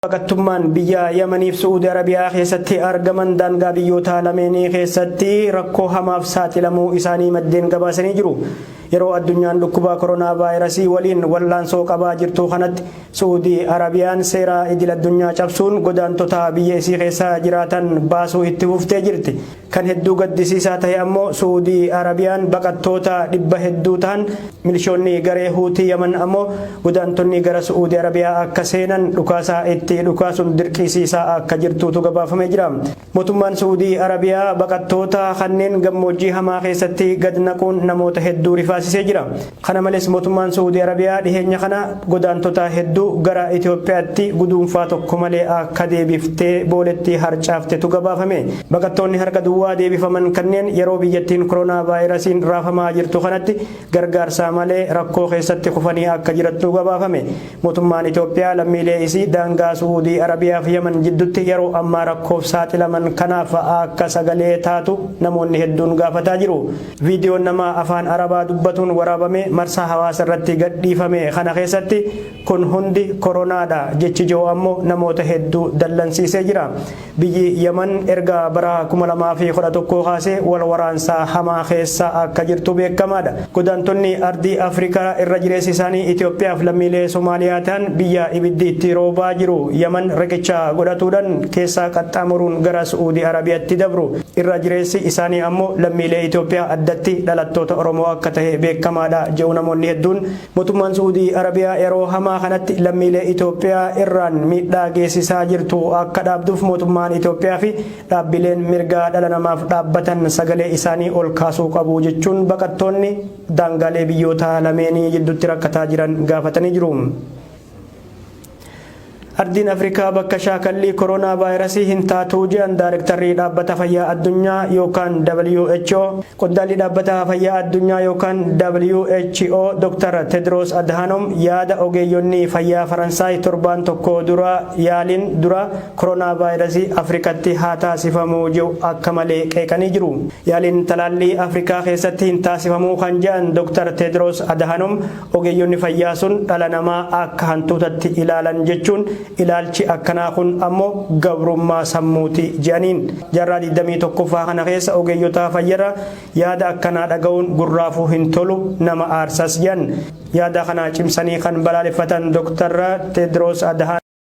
Baqattummaan biyya Yamaniif Su'uudi Arabiyaa keessatti argaman daangaa biyyoota lameenii keessatti rakkoo hamaaf saaxilamuu isaanii maddeen gabaasanii jiru. Yeroo addunyaan dhukkuba koronaa vaayirasii waliin wallaansoo qabaa jirtu kanatti, Su'uudi Arabiyaan seera idil addunyaa cabsuun godaantota biyya isii keessa jiraatan baasuu itti fuftee jirti. Kan hedduu gaddisiisaa tahe ammoo, Su'uudii Arabiyaan baqattoota 700 tahan, milishoonni garee Huutii Yaman ammoo godaantonni gara Su'uudii Arabiyaa akka seenan dhukaasa itti dhukaasuun dirqiisiisaa akka jirtuutu gabaafamee jira. Mootummaan Su'uudii Arabiyaa baqattoota kanneen gammoojjii hamaa keessatti gad naquun namoota hedduu rifaasisee jira. Kana malees, mootummaan Su'uudii Arabiyaa dhiheenya kana godaantota hedduu gara Itoophiyaatti guduunfaa tokko malee akka deebiftee booletti harcaaftetu gabaafame. Baqattoonni harka duwwaa deebifaman kanneen yeroo biyyattiin koronaa vaayirasiin raafamaa jirtu kanatti gargaarsaa malee rakkoo keessatti kufanii akka jirattu gabaafame. Mootummaan Itoophiyaa lammiilee isii daangaa Su'uudii Arabiyaa fi Yaman jiddutti yeroo ammaa rakkoof saaxilaman kanaaf akka sagalee taatu namoonni hedduun gaafataa jiru. Viidiyoon nama afaan Arabaa dubbatuun waraabame marsaa hawaasa irratti gadhiifame kana keessatti, "Kun hundi koronaadha" jechi jiru ammoo namoota hedduu dallansiisee jira. Biyyi Yaman erga bara 2011 kaasee wal waraansaa hamaa keessa akka jirtu beekamaadha. Godaantonni ardii Afrikaa irra jireessi isaanii Itoophiyaaf lammiilee Somaaliyaa ta'an biyya ibiddi itti roobaa jiru Yaman riqicha godhatuudhaan keessaa qaxxaamuruun gara Su'uudii Arabiyaatti dabru. Irra jireessi isaanii ammoo lammiilee Itoophiyaa, addatti dhalattoota Oromoo akka ta'e beekamaadha jedhu namoonni hedduun. Mootummaan Su'uudii Arabiyaa yeroo hamaa kanatti lammiilee Itoophiyaa irraan miidhaa geessisaa jirtu akka dhaabduuf mootummaan Itoophiyaa fi dhaabbileen mirgaa dhala namaaf dhaabbatan sagalee isaanii ol kaasuu qabu jechuun baqattoonni daangaalee biyyoota lameenii jidduutti rakkataa jiran gaafatanii jiru. Ardiin Afrikaa bakka shaakallii koronaa vaayirasii hin taatuu jedhan Daarektarrii Dhaabbata Fayyaa Addunyaa yookaan WHO. Qondaalli Dhaabbata Fayyaa Addunyaa yookaan WHO Dr. Tedros Adhanom yaada ogeeyyonni fayyaa Faransaay torbaan tokko dura yaaliin dura koronaa vaayirasii Afrikatti haa taasifamuu jedhu akka malee qeeqanii jiru. Yaaliin talaallii Afrikaa keessatti hin taasifamuu kan jedhan Dr. Tedros Adhanom, ogeeyyonni fayyaa sun dhala namaa akka hantuutatti ilaalan jechuun, ilaalchi akkanaa kun ammoo gabrummaa sammuuti jedhaniin. Jaarraa 21ffaa kana keessa ogeeyyota fayyarra yaada akkanaa dhaga'uun gurraafuu hin tolu, nama aarsas jedhan. Yaada kana cimsanii kan balaaleffatan Dr. Tedros Adhanom,